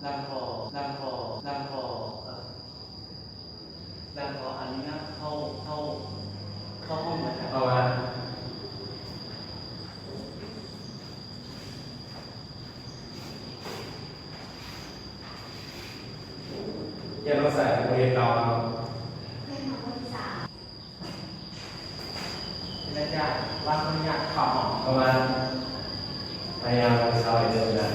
ນາງຂໍ ນາງຂໍ ນາງຂໍ ເອີ ນາງຂໍອະນຸຍາດເຂົ້າ ເຂົ້າ ເຂົ້າຫ້ອງນະຄັບ. ເຂົ້າມາ. ຮຽນຮອດໃສ ບໍ່ເຫັນເກົ່າເຮົາ. ຮຽນຮອດບົດທີສາມ. ເປັນອາຈານ ວາງອະນຸຍາດເຂົ້າຫ້ອງ. ເຂົ້າມາ. ພະຍາຍາມເຊົ້າໃຫ້ເດີນໄດ້.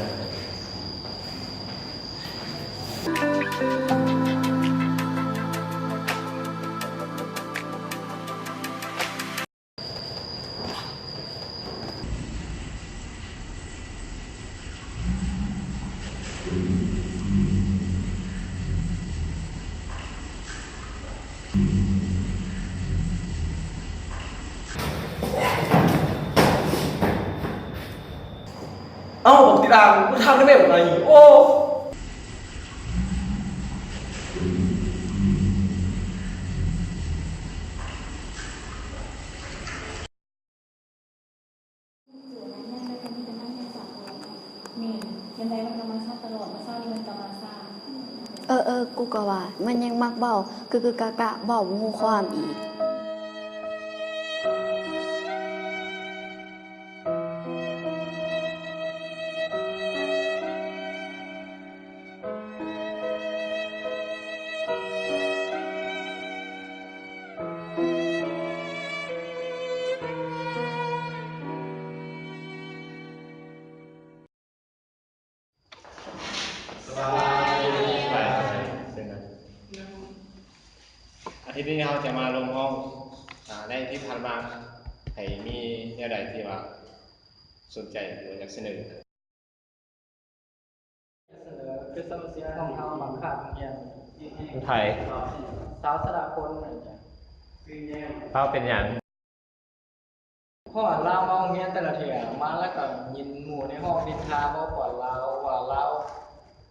ເອົ້າ ບັກຕິດອ່າງ ມຶງຖາມໄດ້ແມ່ນບໍ່ໄດ້. ໂອ້ ແມ່ນ ແມ່ນໃດ ມັນກໍມາຊ້າຕະຫຼອດ ມື້ເຊົ້ານີ້ມັນກໍມາຊ້າ. ເອີ ເອີ ກູກໍວ່າ ມັນຍັງມັກເວົ້າ ກຶກໆ ກະກະ ເວົ້າບໍ່ຮູ້ຄວາມອີກ. ສະບາຍດີ. ອາທິດນີ້ເຮົາຈະມາລົງຫ້ອງ ອາ ໃນທີ່ຜ່ານມາ ໃຜມີແນວໃດທີ່ວ່າສົນໃຈ ຫຼືວ່າຢາກສະເໜີ? ສະເໜີຄືສົ່ງສຽງຂອງເຮົາບັງຄັບຮຽນ. ໃຜ? ສາວສະຫຼະຄົນນັ້ນ. ລາວເປັນຫຍັງ? ເພາະວ່າລາວມາໂຮງຮຽນແຕ່ລະເທື່ອມາ ແລ້ວກໍຍິນໝູ່ໃນຫ້ອງນິນທາເວົ້າກວນລາວວ່າລາວ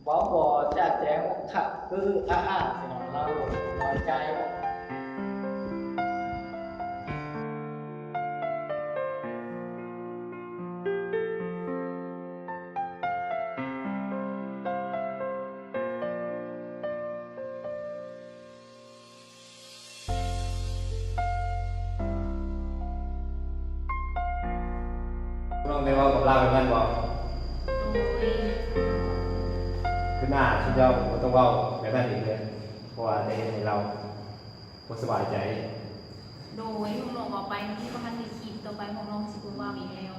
ເວົ້າບໍ່ຈະແຈ້ງ ຄະ ອື ອາ ອາ ຊີ້ນະ ລາວນ້ອຍໃຈ. ນ້ອງໄດ້ເວົ້າກັບລາວແບບນັ້ນບໍ່? ໂດຍ. ຄືໜ້າຊຸມເຈົ້າບໍ່ຕ້ອງເວົ້າແບບນັ້ນອີກເລີຍ ເພາະວ່າຈະເຮັດໃຫ້ລາວບໍ່ສະບາຍໃຈ. ໂດຍ. ພວກນ້ອງເວົ້າໄປ ມັນບໍ່ທັນໄດ້ຄິດ ຕໍ່ໄປພວກນ້ອງຊິບໍ່ເວົ້າອີກແລ້ວ.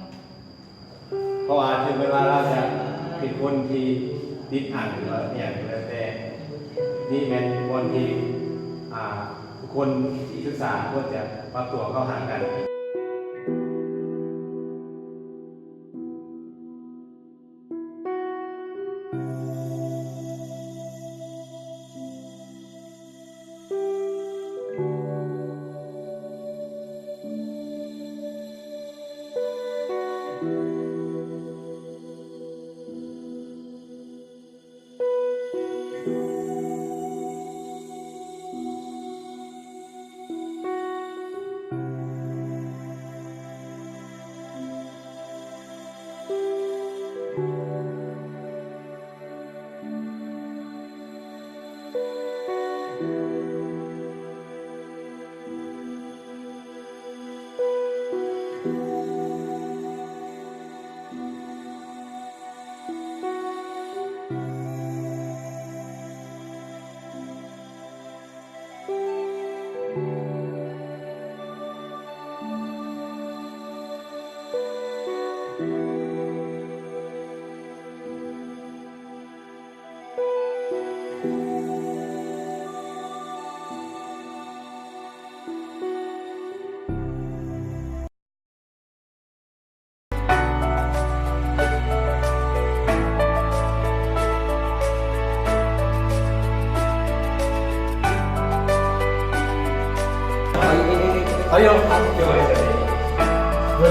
ເພາະວ່າເຖິງແມ່ນວ່າລາວຈະເປັນຄົນທີ່ຕິດອັ່ງ ຫຼືວ່າອີ່ຫຍັງກໍແລ້ວແຕ່, ນີ້ແມ່ນບ່ອນທີ່ ອ່າ ທຸກຄົນທີ່ສຶກສາຄວນຈະປັບຕົວເຂົ້າຫາກັນ.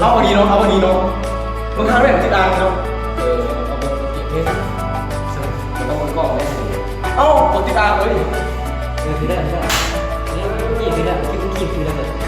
ເອົາດີເນາະ ເອົາດີເນາະ ມຶງຫາແມ່ນຕິດອ່າງເນາະ. ເອີ ເອົາເບິ່ງເພຈ ເອົາເບິ່ງກ້ອງເດ້. ເອົ້າ ກົດຕິດອ່າງເອີຍ. ເອີ ຄືໄດ້ ຄືໄດ້ ຄືໄດ້ ຄືໄດ້.